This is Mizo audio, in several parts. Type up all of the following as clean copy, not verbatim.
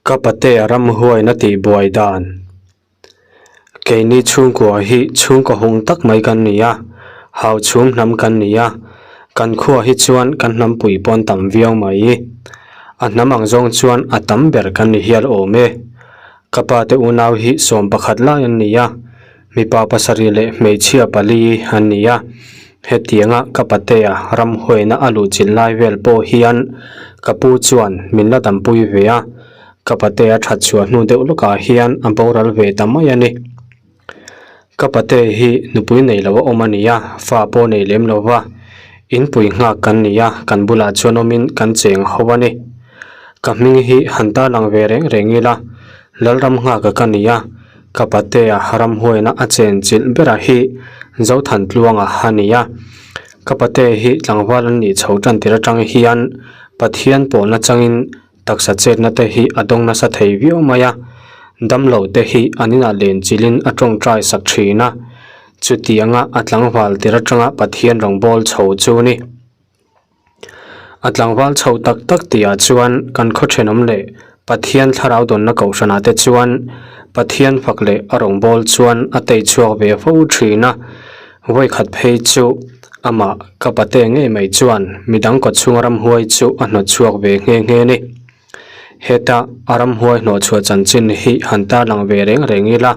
Ka patea ramhuaina tihbuai dan. Keini chhungkua hi chhungkaw hung tak mai kan ni a, hau chhung hnam kan ni a, kan khua hi chuan kan hnampui pawn tam viau mai. A hnam ang zawng chuan a tam ber kan ni hial awm e. Ka pate unau hi 11 lai an ni a, Mipa pasarih leh hmeichhia pali an ni a, hetianga ka patea ramhuaina a luhchilh lai vel pawh hian ka pu chuan min la dampui ve a, ka patea that chhuah hnu deuh lawkah hian a boral ve ta mai a ni. Ka pate hi nupui nei lo a awm a ni a, fa pawh nei lem lo va, inpui nghak kan ni a, kan bulah chuan awmin kan cheng ho a ni. Ka hming hi han tarlang ve reng reng ila, Lalram nghaka ka ni a, Ka patea ramhuaina a chen chilh bera hi Zothan Tluanga a ni a. Ka pate hi tlangval an nih chho tan tir atang hian Pathian pawlna changin taksa chetna te hi a dawng nasa thei viau mai a. Damlo te hi an inah len chilhin a tawngtai sak thin a. Chutianga a tlangval tir atanga Pathian rawngbâwl chho chu ni. A tlangval chho tak tak tihah chuan kan khaw thenawm leh Pathian thlarau dawnna kohhranah te chuan Pathian fak leh a rawngbâwl chuan a tei chhuak ve fo thin a. Vawikhat phei chu amah ka pate ngei mai chuan midang kawchhunga ramhuai chu a hnawt chhuak ve nghe nghe a ni. Heta a ramhuai hnawh chhuah chanchin hi han tarlang ve reng reng ila.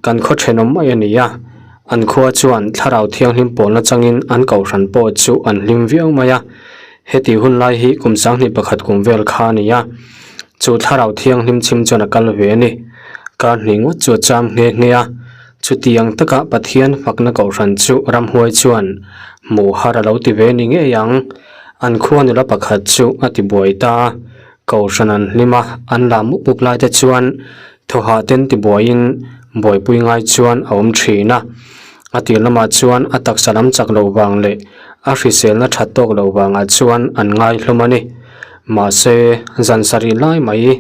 Kan khaw thenawm mai a ni a, an khua chuan thlarau thianghlim pawlna changin an kohhran pawh chu an hlim viau mai a. Heti hun lai hi kum 21 kum vel kha a ni a, chu thlarau thianghlim chhim chuan a kal ve a ni. Kar hnih ngawt chu a cham nghe nghe a, chutiang taka Pathian fakna kohhran chu ramhuai chuan hmuh har a lo ti ve ni ngei ang. An khua nula pakhat chu a ti buai ta a, kohhran an hlim a, an lah mup mup lai te chuan Thawhah ten tibuaiin buaipui ngai chuan a awm thin a. A tir lamah chuan a taksa lam chak loh vang leh a hriselna that tawk loh vangah chuan an ngai hlawm a ni. Mahse, zan sarih lai mai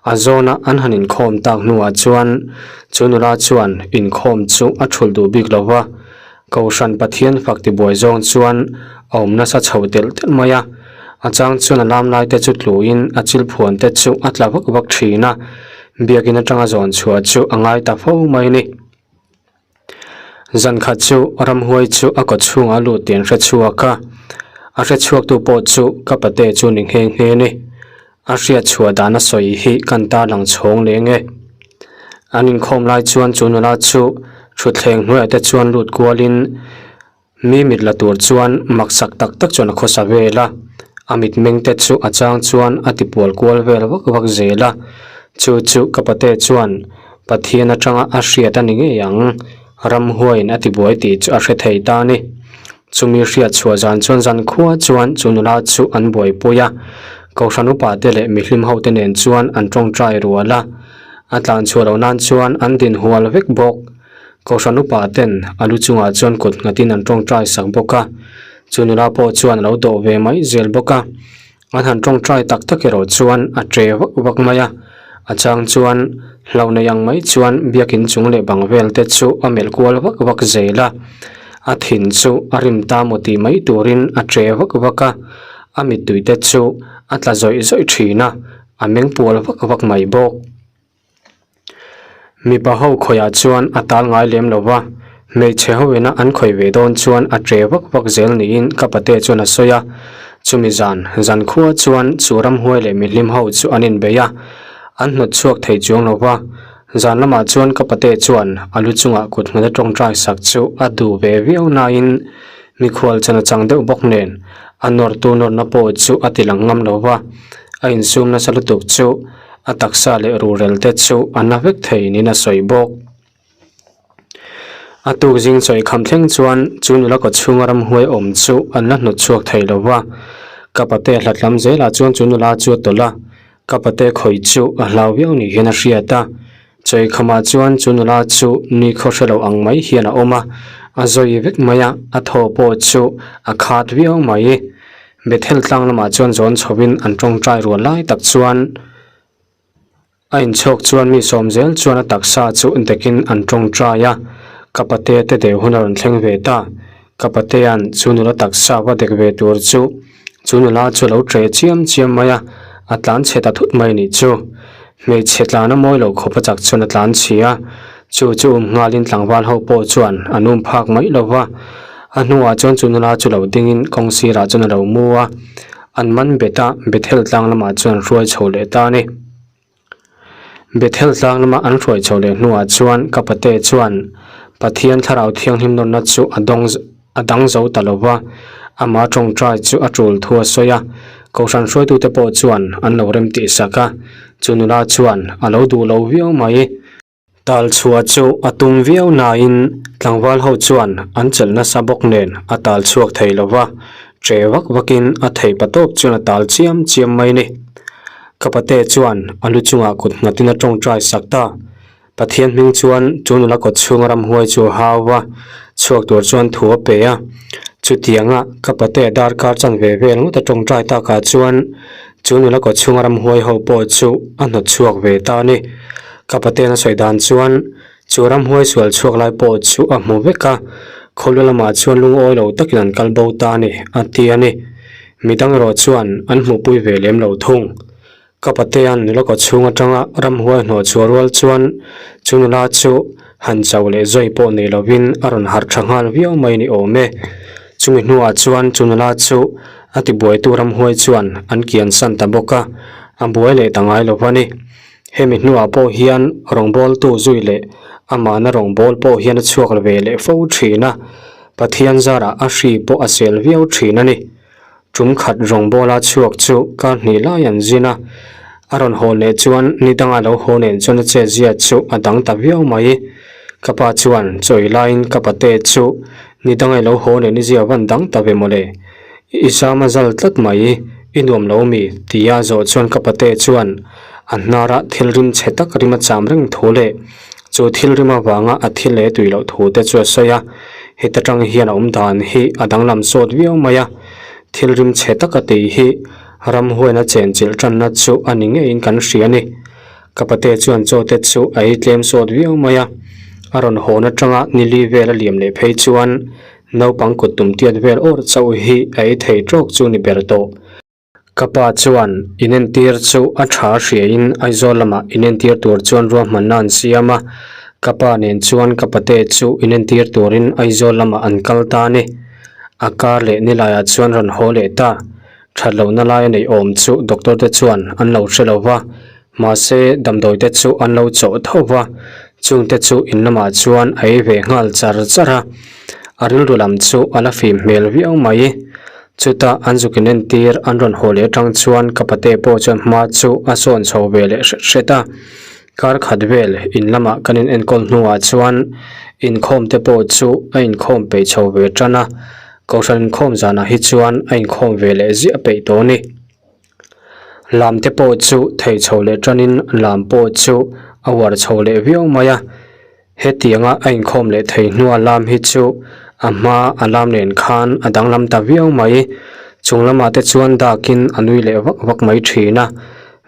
a zawna an han inkhawm tak hnuah chuan chu nula chuan inkhawm chu a thulh duh bik lo va. Kohhran Pathian fak tibuai zawng chuan a awm nasa chho telh telh mai a. A chang chuan a lam lai te chu tluin a chil phuan te chu a tla vak vak thin a, biakin atanga zawn chhuah chu a ngai ta fo mai a ni. Zan khat chu ramhuai chu a kaw chhungah a lut tih an hre chhuak a, a hre chhuaktu pawh chu ka pate chu ni nghe nghe a ni. A hriat chhuah dan a sawi hi kan tarlang chhawng leh nge. An inkhawm lai chuan chu nula chu thutthleng hnuaiah te chuan lut kualin Mi mit la tur chuan maksak tak tak chuan a khawsa vel a, a mitmeng te chu a chang chuan a ti pual kual vel vak vak zel a, chu chu ka pate chuan Pathian atanga a hriat a ni ngei ang, ramhuaiin a ti buai tih chu a hre thei ta a ni. Chumi hriat chhuah zan chuan zankhua chuan chu nula chu an buaipui a, Kohhran upa te leh mihlim ho te nen chuan an tawngtai rual a, a tlan chhuah loh nan chuan an din hual vek bawk. Kohhran upa ten a lu chungah chuan kut nghatin an tawngtai sak bawk a, chu nula pawh chuan a lo dawh ve mai zel bawk a. An han tawngtai tak tak erawh chuan a tre vak vak mai a, a chang chuan hlauh nei ang mai chuan biakin chung leh bang vel te chu a melh kual vak vak zel a, a thin chu a rim ta maw tih mai turin a tre vak vak a, a mittui te chu a tla zawih zawih thin a, a meng pual vak vak mai bawk. Mipa ho khawiah chuan a tal ngai lem lo va, hmeichhe ho ina an khawi ve dawn chuan a tre vak vak zel niin ka pate chuan a sawi a. Chumi zan, zan khua chuan chu ramhuai leh mihlim ho chu an inbei a, an hnawt chhuak thei chuang lo va. Zan lamah chuan ka pate chuan a lu chungah kut nghata tawngtai sak chu a duh ve viau nain mikhual chan a chang deuh bawk nen a nawrtu nawrna pawh chu a ti lang ngam lo va, a insum nasa lutuk chu A taksa leh rurel te chu a na vek thei niin a sawi bawk. A tuk zing chawi kham thleng chuan chu nula kaw chhunga ramhuai awm chu an la hnawt chhuak thei lo va. Ka pate hlat lam zelah chuan chu nula chu a tawlh a, ka pate khawi chu a hlau viau ni hian a hriat a. Chawi khamah chuan chu nula chu ni khaw hre lo ang mai hian a awm a, a zawi vek mai a, a thaw pawh chu a khat viau mai. Bethel tlang lamah chuan zawn chhovin an tawngtai rual lai tak chuan a inchhawk chuan mi sawm zel chuan a taksa chu dekin an tawngtai a, ka pate te deuh hun a rawn thleng ve ta. Ka patea'n chu nula taksa va dek ve tur chu chu nula chu a lo ṭeh chiam chiam mai a, A tlan chhe ta thut mai nih chu. Hmeichhe tlan a mawi lo khawp a chak chuan a tlan chhi a, chu chu um nghalin tlangval ho pawh chuan an um phak mai lo va. A hnuah chuan chu nula chu lo dingin kawng sirah chuan a lo mu a, an man bet a, Bethel tlang lamah chuan hruai chho leh ta a ni. Bethel tlang lama an hruai chho leh hnuah chuan ka pate chuan Pathian thlarau thianghlim nawnna chu a dawng a dang zo ta lo va, amah tawngtai chu a tul thu a sawi a, Kohhran hruaitute pawh chuan an lo rem tih sak a, chu nula chuan a lo duh lo viau mai. Tal chhuah chu a tum viau nain tlangval ho chuan an chelh nasa bawk nen a tal chhuak thei lo va, che vak vakin a thei pa tawp chuan a tal chiam chiam mai ni. Ka pate chuan a lu chungah kut nghatin a tawngtai sak ta. Pathian hming chuan chu nula kawt chhunga ramhuai chu a hau va, chhuak tur chuan thu a pe a. Chutianga ka pate darkar chanve vel ngawt a tawngtai takah chuan chu nula kawt chhunga ramhuai ho pawh chu a hnawt chhuak ve ta a ni. Ka paten a sawi dan chuan chu ramhuai sual chhuak lai pawh chu a hmu vek a, khawlu lamah chuan lungawi lo takin an kal bo ta a ni, a ti a ni. Midang erawh chuan an hmuhpui ve lem lo thung. Ka patea'n nula kaw chhung atanga ramhuai hnawh chhuah rual chuan chu nula chu han chauh leh zawi pawh nei lovin a rawn harh tha nghal viau mai ni awm e. Chumi hnuah chuan chu nula chu a tibuaitu ramhuai chuan an kiansan ta bawk a, a buai leh ta ngai lo va ni. Hemi hnuah pawh hian rawngbawltu zui leh amahna rawngbâwl pawh hian a chhuak ve leh fo thin a, Pathian zarah a hri pawh a sel viau thin a ni. Tum khat rawngbawla chhuak chu kar hnih lai an zin a, a rawn haw leh chuan ni danga lo haw nen chuan a chetzia chu a dang ta viau mai. Ka pa chuan chawi laiin ka pate chu ni danga i lo haw nen i zia van dang ta ve mawle. I zam a zal tlat mai, i nuam lo mi? tia zawh chuan ka pate chuan a hnara thil rim chhe tak rim a cham reng thu leh chu thil rim avanga a thil leh tui loh thu te chu a sawi a, heta tang hian a awm dan hi a danglam sawt viau mai a, thil rim chhe tak a tih hi ramhuaina chenchilh tanna chu a ni ngeiin kan hria a ni. Ka pate chuan chaw te chu a ei tlem sawt viau mai a, a rawn hawn atanga nili vel a liam leh phei chuan Naupang kut tum tiat vel awr chauh hi a ei thei tawk chu ni ber tawh. Ka pa chuan inentir chu a tha hriain Aizawl lamah inentir tur chuan ruahmanna an siam a, ka pa nen chuan ka pate chu inentir turin Aizawl lamah an kal ta a ni. A kar leh nilaiah chuan rawn haw leh ta. That lohna lai a neih awm chu doctor te chuan an lo hre lo va, mahse damdawi te chu an lo chawh tho va, chung te chu in lamah chuan a ei ve nghal char char a, a rilru lam chu a la fim hmel viau mai. Chutah an zuk in entir an rawn haw leh atang chuan ka pate pawh chuan hma chu a sawn chho ve leh hret hret a, kar khat vel in lamah kan in enkawl hnuah chuan inkhawm te pawh chu a inkhawm peih chho ve tan a. Kohhran inkhawm zanah hi chuan a inkhawm ve leh ziah peih tawh a ni. Lam te pawh chu thei chho leh tanin lam pawh chu a uar chho leh viau mai a. Hetianga a inkhawm leh thei hnua lam hi chu a hma a lam nen khan a danglam ta viau mai. Chung lamah te chuan dakin a nui leh vak vak mai thin a.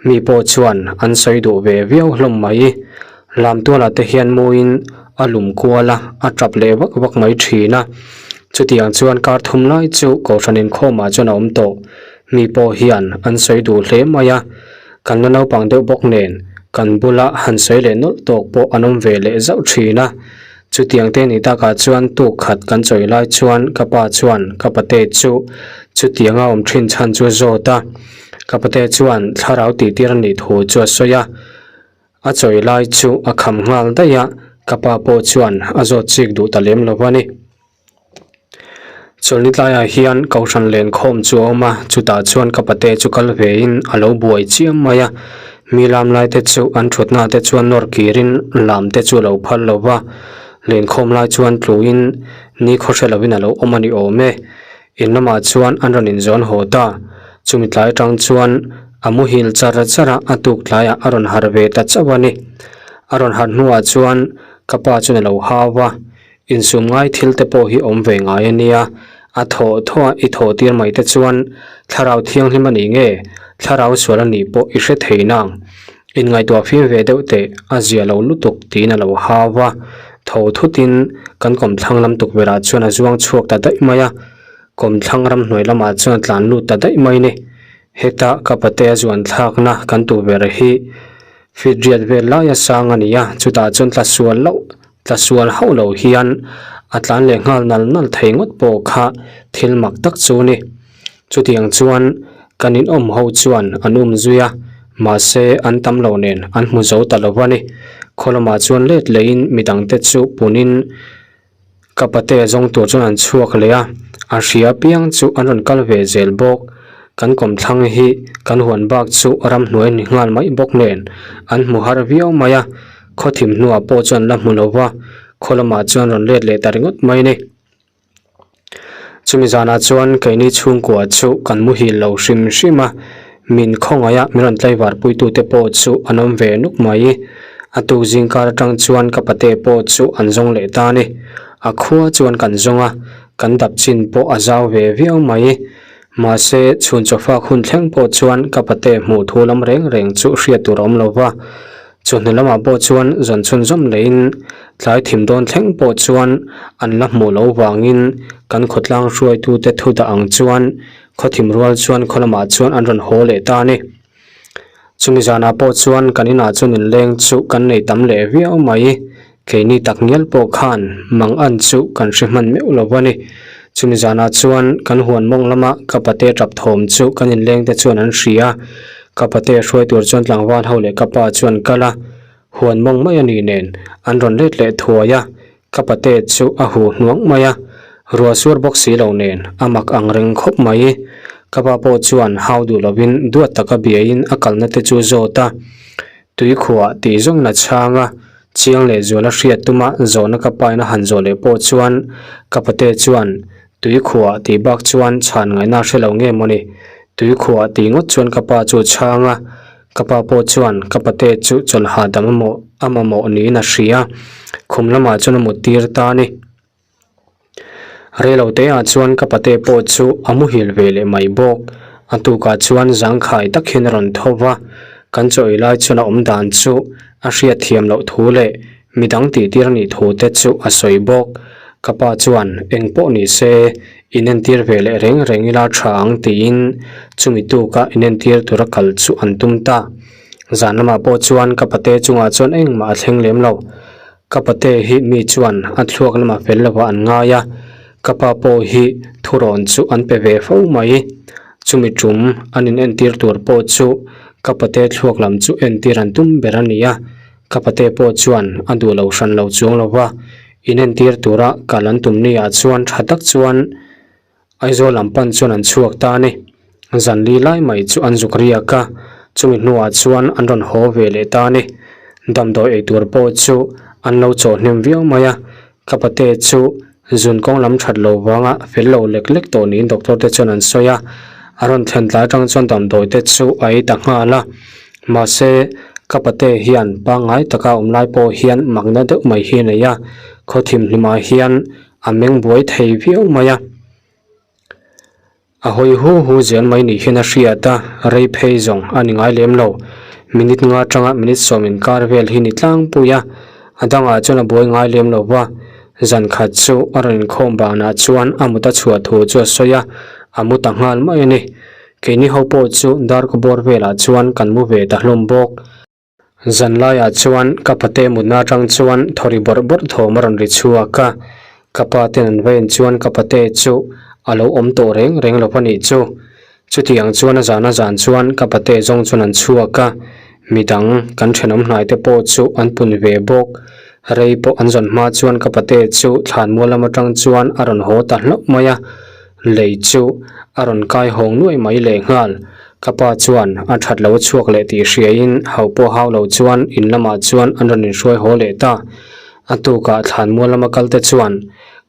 Mi pawh chuan an sawi duh ve viau hlawm mai. Lamtualah te hian muin a lum kual a, a tap leh vak vak mai thin a. Chutiang chuan kar thum lai chu Kohhran inkhawmah chuan a awm tawh. Mi pawh hian an sawi duh hle mai a. Kan la naupang deuh bawk nen kan bula han sawi leh nawlh tawk pawh an awm ve leh zauh thin a. Chutiang te ni takah chuan tuk khat kan chawi lai chuan ka pa chuan ka pate chu chutianga awm thin chhan chu a zawt a. Ka pate chuan thlarau tihtir a nih thu chu a sawi a. A chawi lai chu a kham nghal daih a, ka pa pawh chuan a zawt chik duh ta lem lo a ni. Chawlhni tlaiah hian Kohhran lenkhawm chu a awm a, chutah chuan ka pate chu kal vein a lo buai chiam mai a. Mi lam lai te chu an thutna te chuan nawr kirin lam te chu a lo phal lo va, lenkhawm lai chuan tluin ni khaw hre lovin a lo awm a ni awm e. In lamah chuan an rawn inzawn haw ta. Chumi tlai atang chuan a muhil char char a, a tuk tlaiah a rawn harh ve ta chauh a ni. A rawn harh hnuah chuan ka pa chuan a lo hau va. Insum ngai thil te pawh hi awm ve ngai a nia, a thawh thawh a i thawh tir mai te chuan thlarau thianghlim a nih nge, thlarau sual a nih pawh i hre thei nang. Inngaihtuah fim ve deuh teh a zia lo lutuk tiin a lo hau a, tho thutin kan kawmthlang lam tukverh ah chuan a zuang chhuak ta daih mai a, kawmthlang ramhnuai lamah chuan a tlan lut ta daih mai ni. Heta ka patea zuan thlakna kan tu ber hi feet riat vel laia sang a ni a, chutah chuan tla sual loh tla sual hauh lo hian a tlan leh nghal nal nal thei ngawt pawh kha thil mak tak chu a ni. Chutiang chuan kan inawm ho chuan an um zui a, mahse an tam lo nen an hmu zo ta lo a ni. Khaw lamah chuan let lehin midangte chu punin Ka pate zawng tur chuan an chhuak leh a, a hria piang chu an rawn kal ve zel bawk. Kan kawmthlang hi kan huan bak chu ramhnuai ni nghal mai bawk nen an hmu har viau mai a, khaw thim hnuah pawh chuan la hmu lo va, khaw lamah chuan rawn let leh ta ringawt mai a ni. Chumi zanah chuan keini chhungkua chu kan muhil lo hrim hrim a, min khawngaih a min rawn tlaivar puitute pawh chu an awm ve nuk mai. A tuk zingkar atang chuan ka pate pawh chu an zawng leh ta a ni. A khua chuan kan zawng a, kan dap chin pawh a zau ve viau mai. Mahse, chhun chawfak hun thleng pawh chuan ka pate hmuh thu lam reng reng chu hriat tur a awm lo va. Chawhnu lamah pawh chuan zawn chhunzawm leiin tlai thim dawn thleng pawh chuan an la hmuh loh vangin kan khawtlang hruaitute thu dah ang chuan khaw thim rual chuan khaw lamah chuan an rawn haw leh ta a ni. Chumi zanah pawh chuan kan inah chuan inleng chu kan nei tam leh viau mai. Keini tak ngial pawh khan mang an chu kan hre hman meuh lo a ni. Chumi zanah chuan kan huan mawng lama ka pate tap thawm chu kan inleng te chuan an hria. Ka pate hruai tur chuan tlangval ho leh ka pa chuan kal a, huan mawng mai a ni nen an rawn let leh thuai a, ka pate chu a huh hnuang mai a, ruah sur bawk si lo nen a mak ang reng khawp mai. Ka pa pawh chuan hau duh lovin duat taka biain a kalna te chu zawt a, tuikhuah tih zawngin a chhang a, Chiang leh zuala hriat tuma zawhna ka paina han zawh leh pawh chuan ka pate chuan tuikhuah tih bak chuan chhan ngaihna hre lo nge mawni? Tuikhuah tih ngawt chuan ka pa chu a chhang a, ka pa pawh chuan ka pate chu chawlh hahdam a mamawh niin a hria, khum lamah chuan a mut tir ta a ni. Reilo te ah chuan ka pate pawh chu a muhil ve leh mai bawk. A tukah chuan zangkhai tak hian a rawn tho va, kan chaw ei lai chuan a awm dan chu a hriat thiam loh thu leh midang tih tir a nih thu te chu a sawi bawk. Ka pa chuan eng pawh ni se inentir ve leh reng reng ila tha ang tiin chumi tuka inentir tura kal chu an tum ta. Zan lamah pawh chuan ka pate chungah chuan engmah a thleng lem lo. Ka pate hi mi chuan a thluak lamah fel lovah an ngai a, ka pa pawh hi thurawn chu an pe ve fo mai. Chumi tum an in entir tur pawh chu ka pate thluak lam chu entir an tum ber a ni a, ka pate pawh chuan a duh lo hran lo chuang lo va, inentir tura kal an tum ni ah chuan tha tak chuan Aizawl lam pan chuan an chhuak ta a ni. Zan li lai mai chu an zuk riak a, chumi hnuah chuan an rawn haw ve leh ta a ni. Damdawi ei tur pawh chu an lo chawh hnem viau mai a, ka pate chu zun kawng lam that lo vanga fel lo lek lek tawh niin doctor te chuan an sawi a, a rawn thlen tlai atang chuan damdawi te chu a ei ta nghal a. Mahse, ka pate hian pangngai taka awm lai pawh hian makna deuh mai hi a nei a, khaw thimhlimah hian A meng buai thei viau mai a, a hawi hu hu zel mai ni hian a hriat a, rei phei zawng a ni ngai lem lo. Minute nga atanga minute sawm inkar vel hi ni tlangpui a, a dangah chuan a buai ngai lem lo va. Zan khat chu a rawn inkhawm banah chuan a mut a chhuah thu chu a sawi a, a mu ta nghal mai a ni. Keini ho pawh chu darkaw bawr velah chuan kan mu ve ta hlawm bawk. Zan laiah chuan ka pate mutna atang chuan thawri bawrh bawrh thawm a rawn ri chhuak a, ka pa ten an va en chuan ka pate chu a lo awm tawh reng reng lo a nih chu. Chutiang chuan a zan a zan chuan ka pate zawng chuan an chhuak a, midang kan thenawm hnai te pawh chu an pun ve bawk. Rei pawh an zawn hma chuan ka pate chu thlanmual lam atang chuan a rawn haw ta hlauh mai a, lei chu a rawn kai hawng nuai mai lehnghal. Ka pa chuan a that lo a chhuak leh tih hriain hauh pawh hau lo chuan in lamah chuan an rawn inhruai haw leh ta. A tukah thlanmual lama kal te chuan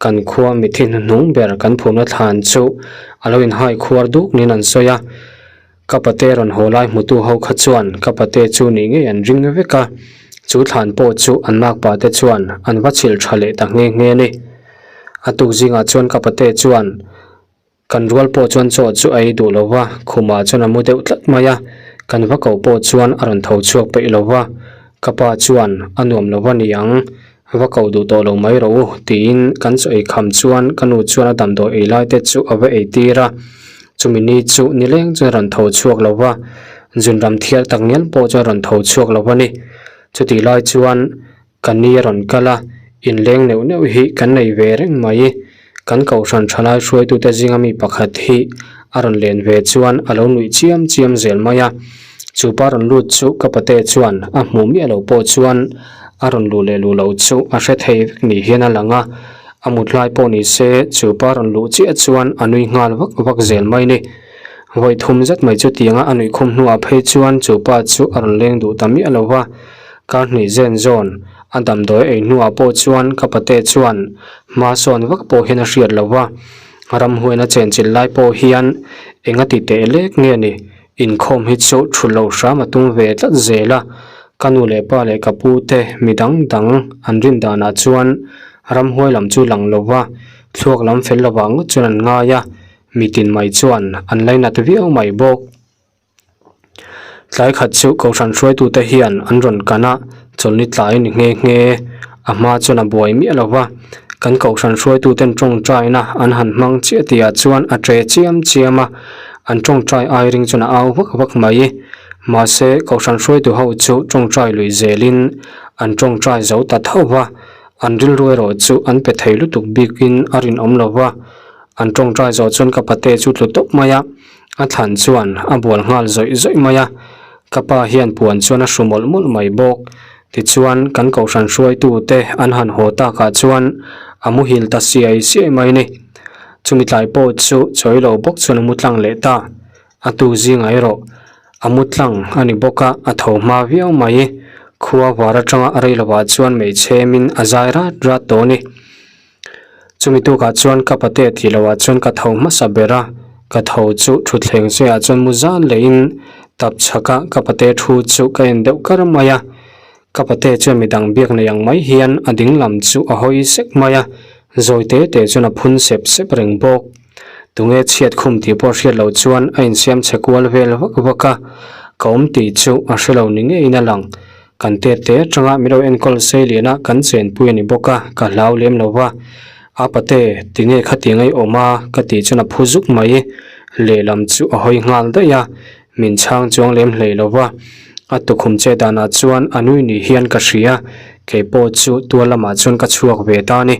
kan khua mithi hnuhnung ber kan phumna thlan chu a lo inhai khuar duk niin an sawi a. Ka pate rawn haw lai hmutu ho kha chuan ka pate chu nih ngei an ring vek a, chu thlan pawh chu an makpa te chuan an va chhilh tha leh ta nghe nghe a ni. A tuk zingah chuan ka pate chuan Kan rual pawh chuan chaw chu a ei duh lo va, khumah chuan a mu deuh tlat mai a, kan va koh pawh chuan a rawn tho chhuak peih lo va, ka pa chuan a nuam lo va ni ang, va koh duh tawh lo mai rawh u tiin kan chaw ei kham chuan ka nu chuan a damdawi ei lai te chu a va ei tir a. Chumi ni chu nileng chuan rawn tho chhuak lo va, zunram thial tak ngial pawh chuan rawn tho chhuak lo a ni. Chutih lai chuan ka ni a rawn kal a, inleng neuh neuh hi kan nei ve reng mai. Kan kohhran thalai hruaitute zinga mi pakhat hi a rawn len ve chuan a lo nuih chiam chiam zel mai a. Chu pa rawn lut chu ka pate chuan a hmuh miah lo pawh chuan a rawn luh leh luh loh chu a hre thei vek ni hian a lang a. A mut lai pawh ni se chu pa rawn luh chiah chuan a nui nghal vak vak zel mai ni. Vawi thum zet mai chu tianga a nuih khum hnuah phei chuan chu pa chu a rawn leng duh ta miah lo va. Kar hnih zen zawn a damdawi ei hnuah pawh chuan ka pate chuan hma sawn vak pawh hian a hriat lo va. Ramhuaina chenchilh lai pawh hian eng a ti teh lek nge ni? Inkhawm hi chu thut loh hram a tum ve tlat zel a, ka nu leh pa leh ka pu te mi dang dang an rin danah chuan ramhuai lam chu lang lo va, thluak lam fel lovah ngawt chuan an ngai a, mitin mai chuan an lainat viau mai bawk. Tlai khat chu Kohhran hruaitute hian an rawn kan a, chawlhni tlai ni nghe nghe a hma chuan a buai miah lo va, kan Kohhran hruaituten tawngtaina an han hmang chiah tihah chuan a ṭe chiam chiam a, an tawngtai ai ring chuan a au vak vak mai. Mahse, Kohhran hruaitu ho chu tawngtai lui zelin an tawngtai zo ta tho va, an rilru erawh chu an pe thei lutuk bikin a rinawm lo va, an tawngtai zawh chuan ka pate chu tlu tawp mai a. A thlan chuan a bual nghal zawih zawih mai a, ka pa hian puan chuan a hru mawlh mawlh mai bawk. Tichuan kan kohhran hruaitu te an han haw takah chuan a muhil ta siai siai mai ni. Chumi tlai pawh chu chawi lo bawk chuan a mu tlang leh ta. A tu zingah erawh a mu tlang a ni bawk a, a tho hma viau mai. Khua var atanga a rei lovah chuan hmeichhe-min a zai rat rat tawh a ni. Chumi tukah chuan ka pate tih lohah chuan ka tho hmasa ber a, ka tho chu thutthleng cheiah chuan mu zan lehin tap chhaka ka pate thu chu ka en deuh kar mai a. Ka pate chuan midang biak nei ang mai hian a ding lam chu a hawi sek mai a, zawi te te chuan a phun sep sep reng bawk. Tunge chhiat khum tih pawh hriat loh chuan a insiam chhe kual vel vak vak a, ka awm tih chu a hre lo ni ngeiin a lang. Kan tet te atanga min lo enkawl sei lian a, kan chenpui a ni bawk a, ka hlau lem lo va. A pate, tinge khatiang ei awm a? ka tih chuan a phu zuk mai. Lehlam chu a hawi nghal daih a, min chhang chuang lem hlei lo va. A tukhum che danah chuan a nui ni hian ka hria, keipawh chu tual lamah chuan ka chhuak ve ta a ni.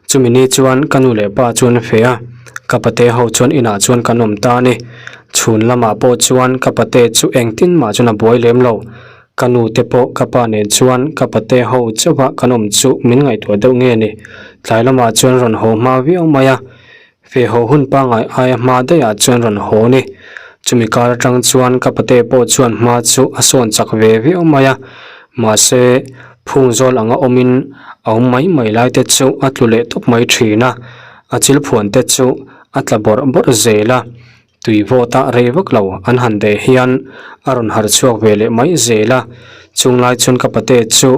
Chumi ni chuan ka nu leh pa chuan a feh a, ka pate ho chuan inah chuan kan awm ta a ni. Chhun lamah pawh chuan ka pate chu engtin mah chuan a buai lem lo. Ka nu te pawh ka pa nen chuan ka pate ho chauha kan awm chu min ngaihtuah deuh nge ni. Tlai lamah chuan rawn haw hma viau mai a. Feh haw hun pangngai aia hma daihah chuan rawn haw ni. Chumi kar atang chuan ka pate pawh chuan hma chu a sawn chak ve viau mai a, mahse phung zawl anga awmin a awm mai mai lai te chu a tlu leh tawp mai thin a, a chil phuan te chu a tla bawrh bawrh zel a, tui vawt a rei vak lo an han deh hian a rawn harh chhuak ve leh mai zel a, chung lai chuan ka pate chu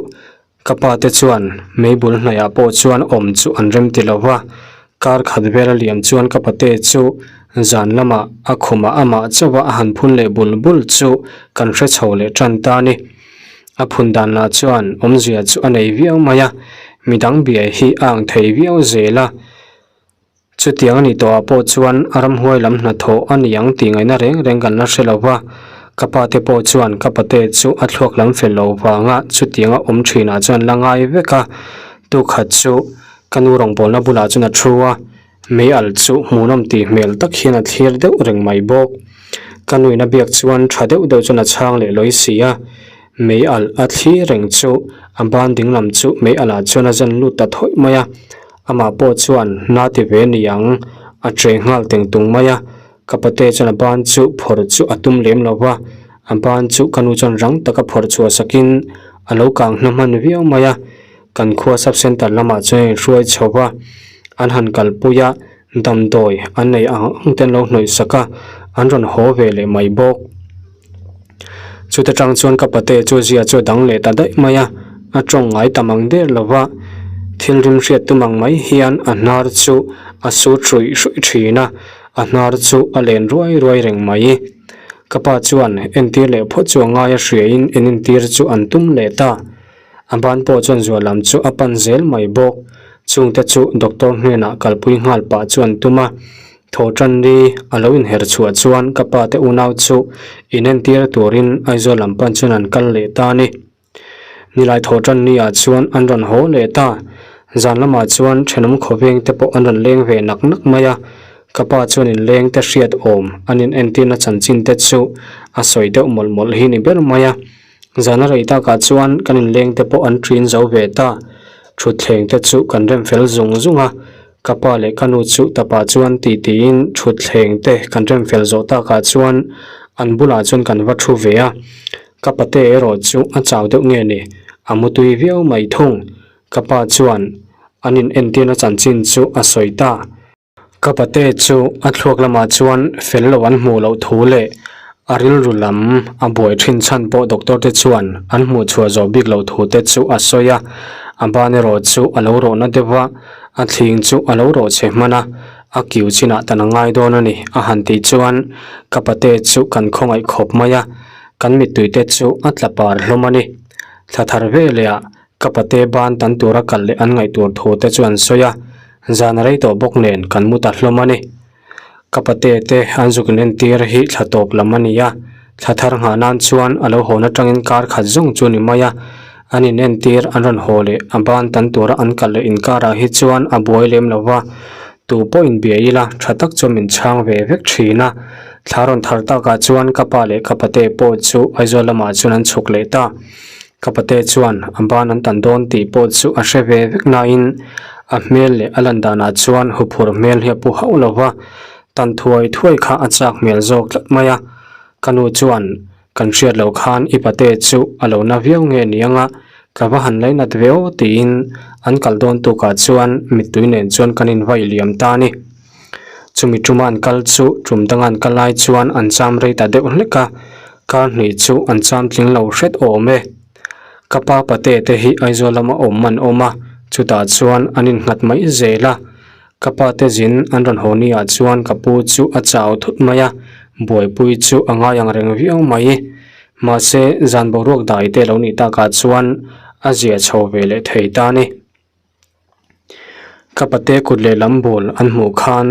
Ka pa te chuan meibul hnaihah pawh chuan awm chu an rem ti lo va, kar khat vel a liam chuan ka pate chu zan lamah a khumah amah chauha a han phun leh bul bul chu kan hre chho leh tan ta a ni. A phun dan lah chuan awmzia chu a nei viau mai a, midang biai hi a ang thei viau zel a. Chutiang a nih tawhah pawh chuan a ramhuai lam hnathawh a ni ang tih ngaihna reng reng kan la hre lo va, ka pa te pawh chuan ka pate chu a thluak lam fel lo vanga chutianga awm thinah chuan la ngai vek a, tukhat chu ka nu rawngbawlna bulah chuan a thu a, mei al chu hmuhnawm tih hmel tak hian a thlir deuh reng mai bawk. Ka nuin a biak chuan tha deuh deuh chuan a chhang leh lawi si a, mei al a thlir reng chu a ban dinglam chu mei alah chuan a zen lut ta thawih mai a. Amah pawh chuan na ti ve ni ang, a che nghal teng tung mai a. Ka pate chuan a ban chu phawrh chu a tum lem lo va, a ban chu ka nu chuan rang taka phawrh chhuah sakin a lo kang hna hman viau mai a. Kan khua sub centre lamah chuan a inhruai chho va, an han kalpui a, damdawi an nei ang ang te an lo hnawih sak a, an rawn haw ve leh mai bawk. Chuta tang chuan ka pate chu zia chu a dang leh ta daih mai a, a tawng ngai tam ang der lo va, thil rim hriat tum ang mai hian a hnar chu a sut hruih hruih thin a, a hnar chu a len ruai ruai reng mai. Ka pa chuan entir leh phawt chu a ngai a hriain en entir chu an tum leh ta. A ban pawh chuan zual lam chu a pan zel mai bawk. Chungte chu doctor hnenah kalpui nghal pah chu an tum a. Thawhṭanni a lo inher chhuah chuan ka pa te unau chu inentir turin Aizawl lam pan chuan an kal leh ta a ni. Nilai thawhṭanni ah chuan an rawn haw leh ta. Zan lamah chuan thenawm khawveng te pawh an rawn leng ve nak nak mai a, ka pa chuan inleng te hriat awm an inentirna chanchin te chu a sawi deuh mawlh mawlh hi ni ber mai a. Zan a rei takah chuan kan inleng te pawh an ṭin zo ve ta. Thutthleng te chu kan rem fel zung zung a, Ka pa leh ka nu chu tapah chuan ti tiin thutthleng te kan rem fel zawh takah chuan an bulah chuan kan va thu ve a. Ka pate erawh chu a chau deuh nge ni, a mutui viau mai thung. Ka pa chuan an in entirna chanchin chu a sawi ta. Ka pate chu a thluak lamah chuan fel lo an hmuh loh thu leh a rilru lam a buai thin chhan pawh doctor te chuan an hmuh chhuah zawh bik loh thu te chu a sawi a. A ban erawh chu a lo rawhna deuh va. A thling chu a lo rawh chhe hman a, a kiu chinah tan a ngai dawn a ni, a han tih chuan ka pate chu kan khawngaih khawp mai a, kan mittui te chu a tla par hlawm a ni. Thla thar veleh ah ka pate ban tan tura kal leh an ngaih tur thu te chu an sawi a, zan a rei tawh bawk nen kan mu ta hlawm a ni. Ka pate te an zuk in entir hi thla tawp lam a ni a, thla thar nghah nan chuan a lo hawn atangin kar khat zawng chu a ni mai a, an in entir an rawn haw leh a ban tan tura an kal leh inkarah hi chuan a buai lem lo va, tu pawh inbia ila tha tak chu min chhang ve vek thin a, thla rawn thar takah chuan ka pa leh ka pate pawh chu Aizawl lamah chuan an chhuk leh ta. Ka pate chuan a ban an tan dawn tih pawh chu a hre ve vek nain a hmel leh a lan danah chuan huphur hmel hi a pu hauh lo va, tan thuai thuai kha a chak hmel zawk tlat mai a. Ka nu chuan kan hriat loh khan i pate chu a lo na viau nge ni anga ka va han lainat ve aw tiin an kal dawn tukah chuan mittui nen chuan kan invaih liam ta a ni. Chumi tuma an kal chu tum danga an kal lai chuan an cham rei ta deuh hlek a, kar hnih chu an cham tling lo hret awm e. Ka pa pate te hi Aizawl lama awm an awm a, chutah chuan an innghat mai zel a. Ka pa te zin an rawn haw ni ah chuan ka pu chu a chau thut mai a, buaipui chu a ngai ang reng viau mai. Mahse, zan boruak dai te lo nih takah chuan a zia chho ve leh thei ta a ni. Ka pate kut leh lam bul an hmuh khan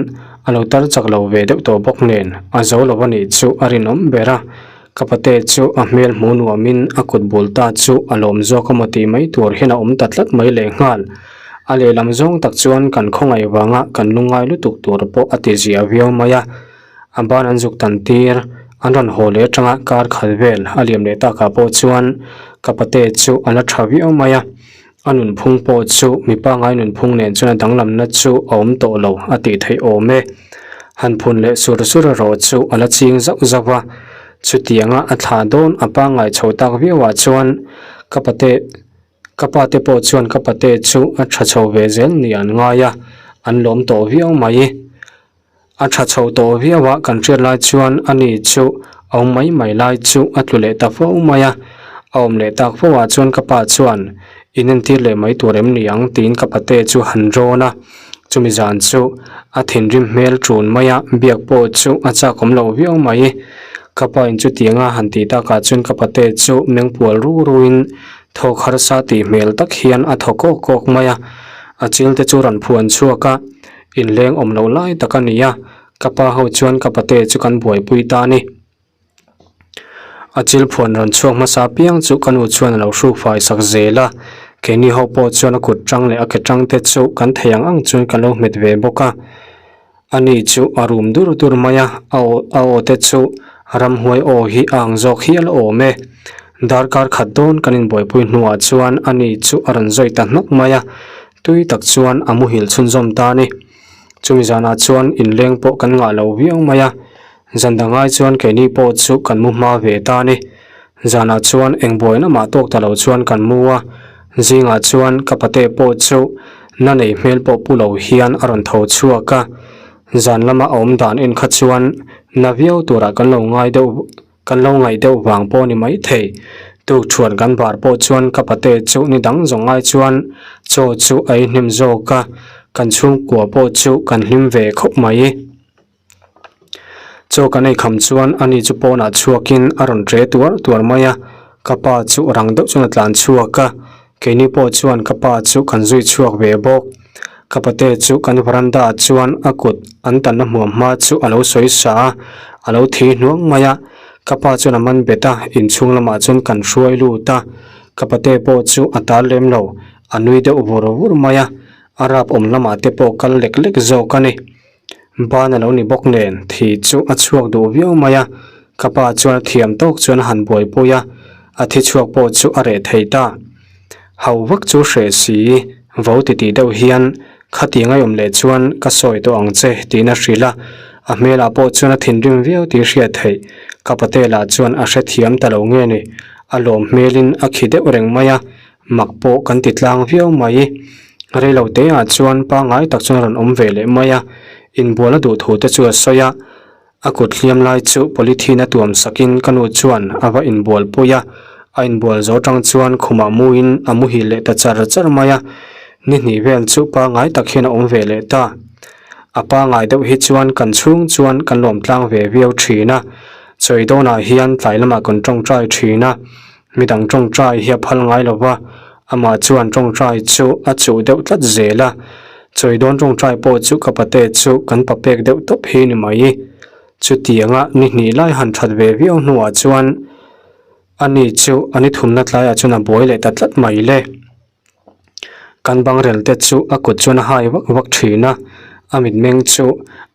a lo tar chak lo ve deuh tawh bawk nen a zo lo a nih chu a rinawm ber a, ka pate chu a hmel hmuh nuamin a kut bul ta chu a lawm zawk emaw tih mai tur hian a awm ta tlat mai lehnghal. A lehlam zawng tak chuan kan khawngaih vanga kan lungngai lutuk tur pawh a ti zia viau mai a, a ban an zuk tan tir an rawn haw leh atanga kar khat vel a liam leh takah pawh chuan ka pate chu a la tha viau mai a. A nunphung pawh chu mi pangngai nunphung nen chuan a danglamna chu a awm tawh lo a tih theih awm e. Han phun leh sur sur erawh chu a la ching zauh zauh a, chutianga a thlah dawn a pangngai chho tak viauah chuan ka pate ka pate pawh chuan ka pate chu a tha chho ve zel ni an ngai a, an lawm tawh viau mai. A tha chho tawh viau a, kan hriat lai chuan ani chu a awm mai mai lai chu a tlu leh ta fo mai a. A awm leh tak fo ah chuan ka pa chuan in entir leh mai tur em ni ang tiin ka pate chu han rawn a. Chumi zan chu a thinrim hmel ṭun mai a, biak pawh chu a chak awm lo viau mai. Ka pa in chutiang a han tih takah chuan ka pate chu mengpual ru ruin thawk harsa tih hmel tak hian a thaw kawk kawk mai a. A chil te chu rawn phuan chhuak a. Inleng awm loh lai tak a ni a, ka pa ho chuan ka pate chu kan buaipui ta a ni. A chil phuan rawn chhuak hmasa piang chu ka nu chuan a lo hruk fai sak zel a, keini ho pawh chuan a kut tang leh a ke tang te chu kan thei ang ang chuan ka lo hmet ve bawk a. Ani chu a rum dur dur mai a, a aw a aw te chu ramhuai aw hi a ang zawk hial awm e. Darkar khat dawn kan inbuaipui hnuah chuan ani chu a rawn zawi ta hnawk mai a, Tui tak chuan a muhil chhunzawm ta a ni. Chumi zanah chuan inleng pawh kan ngah lo viau mai a, zan dangai chuan keini pawh chu kan mu hma ve ta a ni. Zanah chuan eng buaina mah tawk ta lo chuan kan mu a, zingah chuan ka pate pawh chu na nei hmel pawh pu lo hian a rawn tho chhuak a, zan lama a awm dan en kha chuan na viau turah kan lo ngai deuh. Kan lo ngaih deuh vang pawh ni mai thei. Tukṭhuan kan bar pawh chuan ka pate chu ni dang zawng ai chuan chaw chu a ei hnem zawk a, kan chhungkua pawh chu kan hlim ve khawp mai. Chaw kan ei kham chuan ani chu pawnah chhuakin a rawn ṭe tuar tuar mai a, ka pa chu rang deuh chuan a tlan chhuak a, keini pawh chuan ka pa chu kan zui chhuak ve bawk. Ka pate chu kan veranda ah chuan a kut an tanna hmuam hma chu a lo sawi sa a, a lo thi hnuang mai a. Ka pa chuan a man bet a, inchhung lamah chuan kan hruai lut a. Ka pate pawh chu a tal lem lo, a nui deuh vur vur mai a, a rap awm lamah te pawh kal lek lek zawk a ni. Ban a lo ni bawk nen thi chu a chhuak duh viau mai a, ka pa chuan a thiam tawk chuan a han buaipui a, a thi chhuak pawh chu a reh thei ta. Hau vak chu hreh si, vo titih deuh hian khatiang a awm leh chuan ka sawi tawh ang che tiin a hrilh a, a hmelah pawh chuan a thinrim viau tih hriat theih. Ka patel ah chuan a hrethiam ta lo nge ni, a lawm hmelin a khi deuh reng mai a, Mak pawh kan ti tlang viau mai. Reilo te ah chuan pangngai tak chuan a rawn awm ve leh mai a, inbual a duh thu te chu a sawi a. A kut hliam lai chu polythene a tuam sakin ka nu chuan a va inbual pui a, a inbual zo tang chuan khumah muin a muhil leh ta char char mai a. Ni hnih vel chu pangngai tak hian a awm ve leh ta. A pangngai deuh hi chuan kan chhung chuan kan lawm tlang ve viau thin a, chawi dawnah hian tlai lamah kan tawngtai thin a. Midang tawngtai hi a phal ngai lo va, amah chuan tawngtai chu a chuh deuh tlat zel a. Chawi dawn tawngtai pawh chu ka pate chu kan pa pek deuh tawp hi ni mai. Chutianga ni hnih lai han that ve viau hnuah chuan ani chu a ni thumna tlaiah chuan a buai leh ta tlat mai le. Kan bangrel te chu a kut chuan a hai vak vak thin a, a mitmeng chu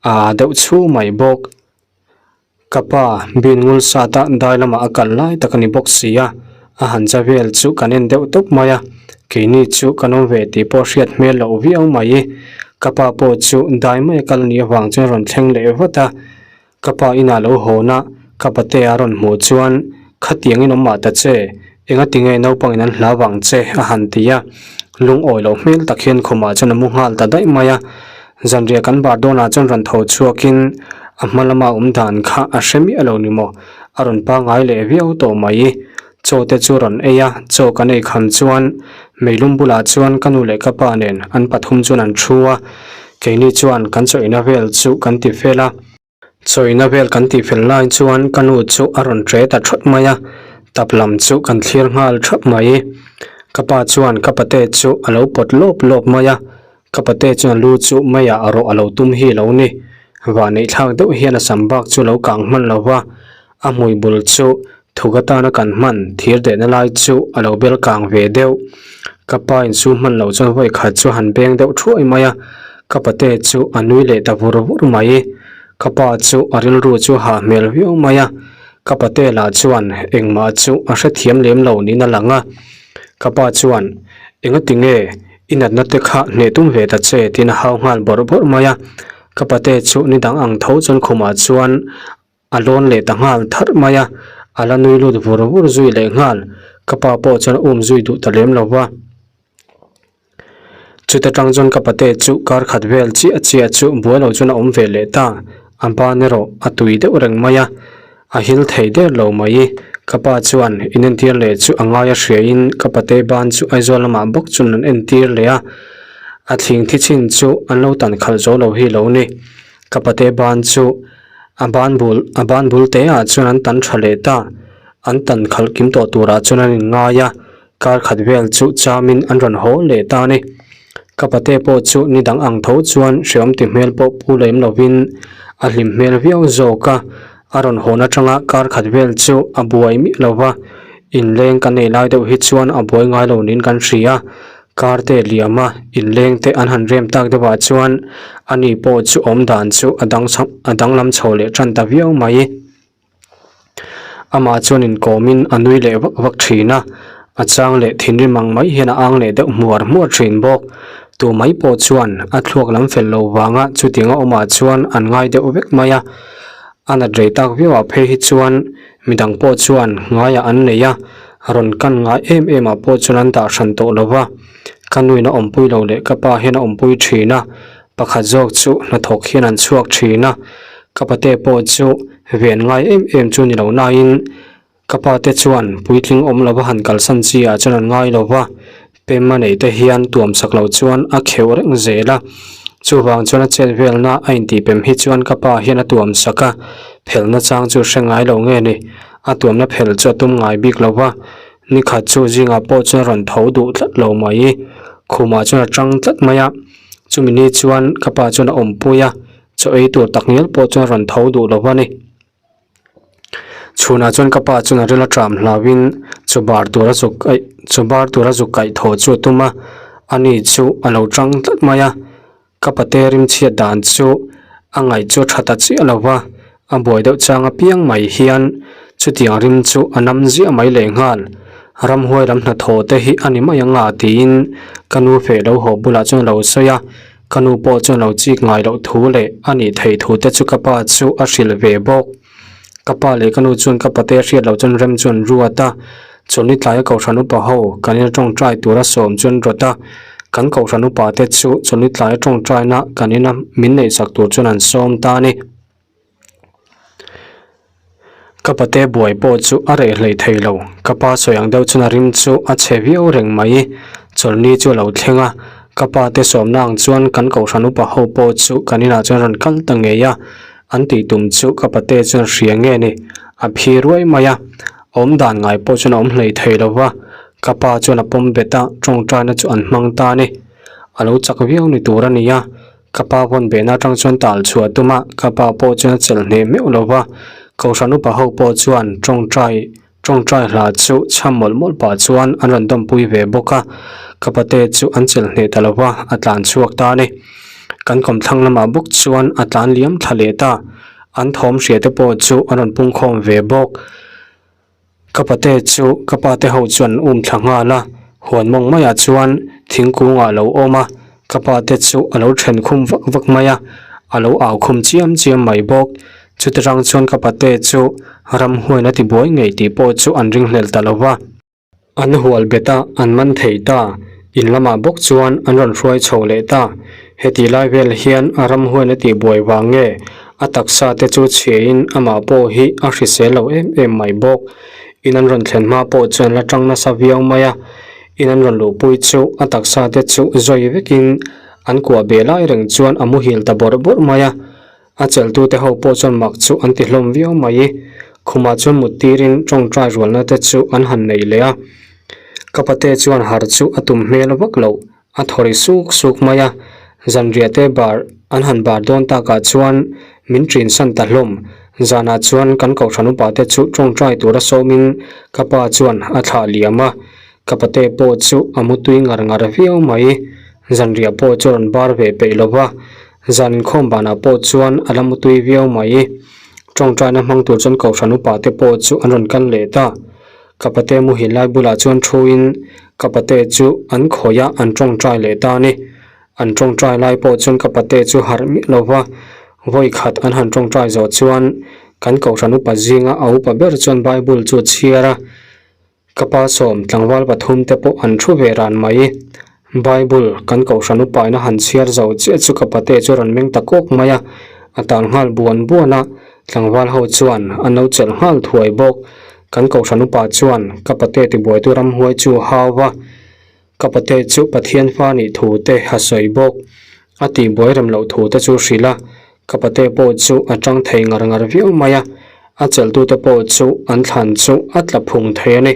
a aa deuh chhu mai bawk. Ka pa, bin ngul sata dai lamah a kal lai tak a ni bawk si a, a han cha vel chu kan en deuh tawp mai a, keini chu kan awm ve tih pawh hriat hmel loh viau mai. Ka pa pawh chu dai mai a kal nih avang chuan a rawn thleng leh vat a, ka pa inah lo hawn a, ka pate a rawn hmuh chuan khatiang in awm mah ta che, engati nge naupangin an hlau vang che a han ti a, lungawi loh hmel tak hian khumah chuan a mu nghal ta daih mai a. Zanriah kan bar dawnah chuan rawn tho chhuakin a hma lama awm dan kha a hre miah lo ni maw? A rawn pangngai leh viau tawh mai. Chaw te chu rawn ei a, chaw kan ei kham chuan meilum bulah chuan ka nu leh ka pa nen an pathum chuan an thu a, keini chuan kan chaw eina vel chu kan ti fel a. Chaw eina vel kan tih fel lai chuan ka nu chu a rawn ṭe ta ṭhawt mai a, tap lam chu kan thlir nghal ṭhap mai. Ka pa chuan ka pate chu a lo pawt lawp lawp mai a, ka pate chuan lu chu meiah rawh a lo tum hi lo ni. Vahneih thlak deuh hian a sam bak chu lo kang hman lo va, a hmui bul chu Thuk atana kan hman thir dehna lai chu a lo bel kang ve deuh. Ka pa insum hman loh chuan vawi khat chu han beng deuh thuai mai a, ka pate chu a nui leh ta vur vur mai. Ka pa chu a rilru chu hah hmel viau mai a, ka pate lah chuan engmah chu a hrethiam lem lo niin a lang a. Ka pa chuan, Engati nge i natna te kha hneh tum ve ta che? tiin a hau nghal bawrh bawrh mai a. Ka pate chu ni dang ang tho chuan khumah chuan A lawn leh ta nghal tharh mai a, a la nui lut vur vur zui leh nghal. Ka pa pawh chuan a um zui duh ta lem lo va. Chuta tang chuan ka pate chu kar khat vel chiah chiah chu buai lo chuan a awm ve leh ta. A ban erawh a tui deuh reng mai a, a hil thei der lo mai. Ka pa chuan inentir leh chu a ngai a hriain ka pate ban chu Aizawl lamah bawk chuan an entir leh a, a thling thi chin chu an lo tan khalh zo lo hi lo ni. Ka pate ban chu A ban bul a ban bul te ah chuan an tan tha leh ta. An tan khalh kim tawh turah chuan an inngai a, kar khat vel chu chamin an rawn haw leh ta a ni. Ka pate pawh chu ni dang ang tho chuan hreawm ti hmel pawh pu lem lovin a hlim hmel viau zawk a, a rawn hawn atanga kar khat vel chu a buai miah lo va, inleng kan nei lai deuh hi chuan a buai ngai lo niin kan hria. Car te liam a, inleng te an han rem tak deuh ah chuan ani pawh chu awm dan chu a dang chho a danglam chho leh tan ta viau mai. Amah chuan inkawmin a nui leh vak vak thin a, a chang leh thinrim ang mai hian a ang leh deuh hmuar hmuar thin bawk. Tu mai pawh chuan a thluak lam fel lo vanga chutianga awmah chuan an ngai deuh vek mai a, a nat rei tak viau ah phei hi chuan Midang pawh chuan ngaiah an nei a, rawn kan ngai em em ah pawh chuan an dah hran tawh lo va. Ka nuin a awmpui lo leh ka pa hian a awmpui thin a, pakhat zawk chu hnathawk hian an chhuak thin a. Ka pate pawh chu ven ngai em em chu ni lo nain ka pate chuan puitling awm lova han kalsan chi ah chuan an ngai lo va. Pem a neih te hian tuam sak loh chuan a kheuh reng zel a, chuvang chuan a chet velna a intihpem hi chuan ka pa hian a tuam sak a, phelhna chang chu hre ngai lo nge ni, a tuamna phelh chu a tum ngai bik lo va, nikhat chu zingah pawh chuan a rawn tho duh tlat lo mai, khumah chuan a tang tlat mai a. Chumi ni chuan ka pa chuan a awmpui a, chaw ei tur tak ngial pawh chuan a rawn tho duh lo a ni. Chhunah chuan ka pa chuan a ril a tram hlauhin chaw bar tur a zuk aih chaw bar tur a zuk kaih thaw chu a tum a, ani chu a lo tang tlat mai a. Ka pate rimchhiat dan chu a ngaih chu a tha ta chiah lo va, a buai deuh chang apiang mai hian chutiang rim chu a nam ziah mai lehnghal. Ramhuai lam hnathawh te hi a ni mai ang a tiin ka nu feh lo haw bulah chuan a lo sawi a, ka nu pawh chuan lo chik ngai loh thu leh a nih theih thu te chu ka pa chu a hrilh ve bawk. Ka pa leh ka nu chuan ka pate hriat loh chuan rem chuan ruat a, chawlhni tlaia kohhran upa ho kan ina tawngtai tura sawm chuan rawt a, kan kohhran upa te chu chawlhni tlaia tawngtaina kan ina min neihsak tur chuan an sawm ta a ni. Ka pate buai pawh chu a reh hlei thei lo, ka pa sawi ang deuh chuan a rim chu a chhe viau reng mai. Chawlhni chu a lo thleng a, ka pa te sawmna ang chuan kan kohhran upa ho pawh chu kan inah chuan rawn kal ta ngei a, an tih tum chu ka pate chuan hria nge ni, a phi ruai mai a, awm dan ngai pawh chuan a awm hlei thei lo va, ka pa chuan a pawm bet a, tawngtaina chu an hmang ta a ni. A lo chak viau ni tur a ni a, Ka pa vawn behna atang chuan tal chhuah tum a, ka pa pawh chuan a chelh hneh meuh lo va. Kohhran upa ho pawh chuan tawngtai tawngtai hla chu chham mawlh mawlh pah chuan an rawn dawmpui ve bawk a. Ka pate chu an chelh hneh ta lo va, a tlan chhuak ta a ni. Kan kawmthlang lamah bawk chuan a tlan liam thla leh ta. An thawm hria te pawh chu an rawn pungkhawm ve bawk. Ka pate chu ka pate ho chuan an um thla nghal a, huan mawng maiah chuan thingkung ah a lo awm a, ka pate chu a lo then khum vak vak mai a, a lo au khum chiam chiam mai bawk. Chuti rang chuan ka pate chu ramhuain a tibuai ngei tih pawh chu an ringhlel ta lo va. An hual bet a, an man thei ta. In lamah bawk chuan an rawn hruai chho leh ta. Heti lai vel hian a ramhuain a tihbuai vang nge a taksa te chu chhiain amah pawh hi a hrisel lo em em mai bawk. In an rawn thlen hma pawh chuan la tang nasa viau mai a. In an rawn luhpui chu a taksa te chu zawi vekin an kuah beh lai reng chuan a muhil ta bawrh bawrh mai a. A chelhtute ho pawh chuan mak chu an ti hlawm viau mai. Khumah chuan mut tirin tawngtai rualna te chu an han nei leh a. Ka pate chuan har chu a tum hmel vak loh, a thaw ri suk suk mai a. Zanriah te bar an han bar dawn takah chuan min ṭinsan ta hlawm. Zanah chuan kan kohhran upa te chu tawngtai tura sawmin ka pa chuan a thlah liam a. Ka pate pawh chu a mutui ngar ngar viau mai. Zanriah pawh chu a rawn bar ve peih lo va. Zan inkhawm banah pawh chuan a la mutui viau mai. Tawngtaina hmang tur chuan Kohhran upa te pawh chu an rawn kal leh ta. Ka pate muhil lai bulah chuan thuin ka pate chu an khawih a, an tawngtai leh ta a ni. An tawngtai lai pawh chuan ka pate chu harh miah lo va, vawi khat an han tawngtai zawh chuan kan Kohhran upa zinga a upa ber chuan Bible chu a chhiar a. Ka pa sawm tlangval pathum te pawh an thu ve ran mai. Bible kan kohhran upaina han chhiar zo chiah chu ka pate chu a rawn meng ta kawk mai a, a tal nghal buan buan a, tlangval ho chuan an lo chelh nghal thuai bawk. Kan kohhran upa chuan ka pate tibuaitu ramhuai chu a hau va. Ka pate chu Pathian fa nih thu te a sawi bawk. A tihbuai rem loh thu te chu hrilh a, ka pate pawh chu a tang thei ngar ngar viau mai a, a chelhtute pawh chu an thlan chu a tla phung thei a ni.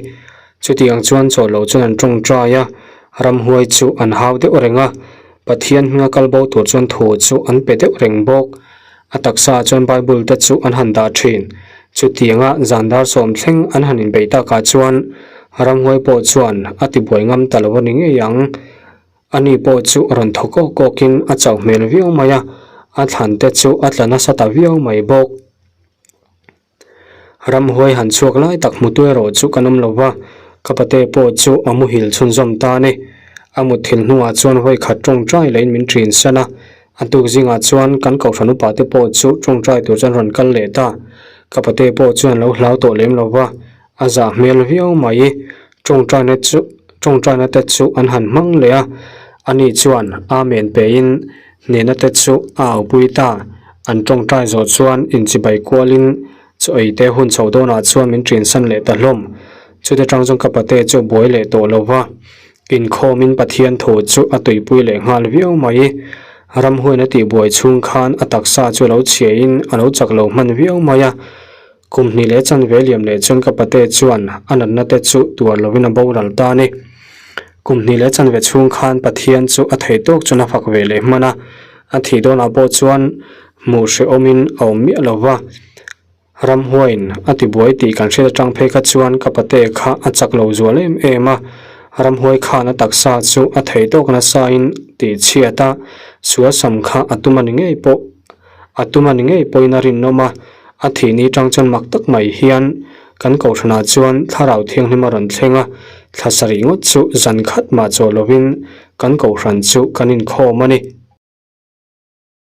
Chutiang chuan chaw loh chuan an tawngtai a, ramhuai chu an hau deuh reng a, Pathian hminga kal bo tur chuan thu chu an pe deuh reng bawk. A taksaah chuan Bible te chu an han dah thin. Chutianga zan dar sawm thleng an han inbeih takah chuan ramhuai pawh chuan a tibuai ngam ta lo a ni ngei ang. Ani pawh chu rawn thaw kawk kawkin a chauh hmel viau mai a, a thlan te chu a tla nasa ta viau mai bawk. Ramhuai han chhuak lai tak hmutu erawh chu kan awm lo va, ka pate pawh chu a muhil chhunzawm ta a ni. A mutthil hnuah chuan vawi khat tawngtai lehin min ṭin san a, a tuk zingah chuan kan kohhran upa te pawh chu tawngtai tur chuan rawn kal leh ta. Ka pate pawh chuan lo hlau tawh lem lo va, a zah hmel viau mai. Tawngtaina chu tawngtaina te chu an han hmang leh a, ani chuan Amen pein hnehna te chu a aupui ta. An tawngtai zawh chuan inchibai kualin chaw ei te hun chho dawnah chuan min ṭinsan leh ta hlawm. Chute ṭang chuan ka pate chu buai leh tawh lo va, inkhawmin Pathian thu chu a tuipui leh nghal viau mai. Ramhuain a tihbuai chhung khan a taksa chu a lo chhiain a lo chak lo hman viau mai a. Kum hnih leh chanve liam leh chuan ka pate chuan a natna te chu tuar lovin a boral ta a ni. Kum hnih leh chanve chhung khan Pathian chu a thei tawk chuan a fak ve leh hman a, a thih dawnah pawh chuan hmuh hrehawmin a awm miah lo va. Ramhuaiin a tibuai tih kan hriat atang phei kha chuan ka pate kha a chak lo zual em em a, ramhuai khan a taksa chu a thei tawk nasain tih chhiat a, sual sam kha a tum a ni ngei pawh a tum a ni ngei pawhin a rinawm a, a thih ni tang chuan mak tak mai hian kan kohhranah chuan thlarau thianghlim a rawn thleng a, thla sarih ngawt chu zan khat mah chaw lovin kan kohhran chu kan inkhawm a ni.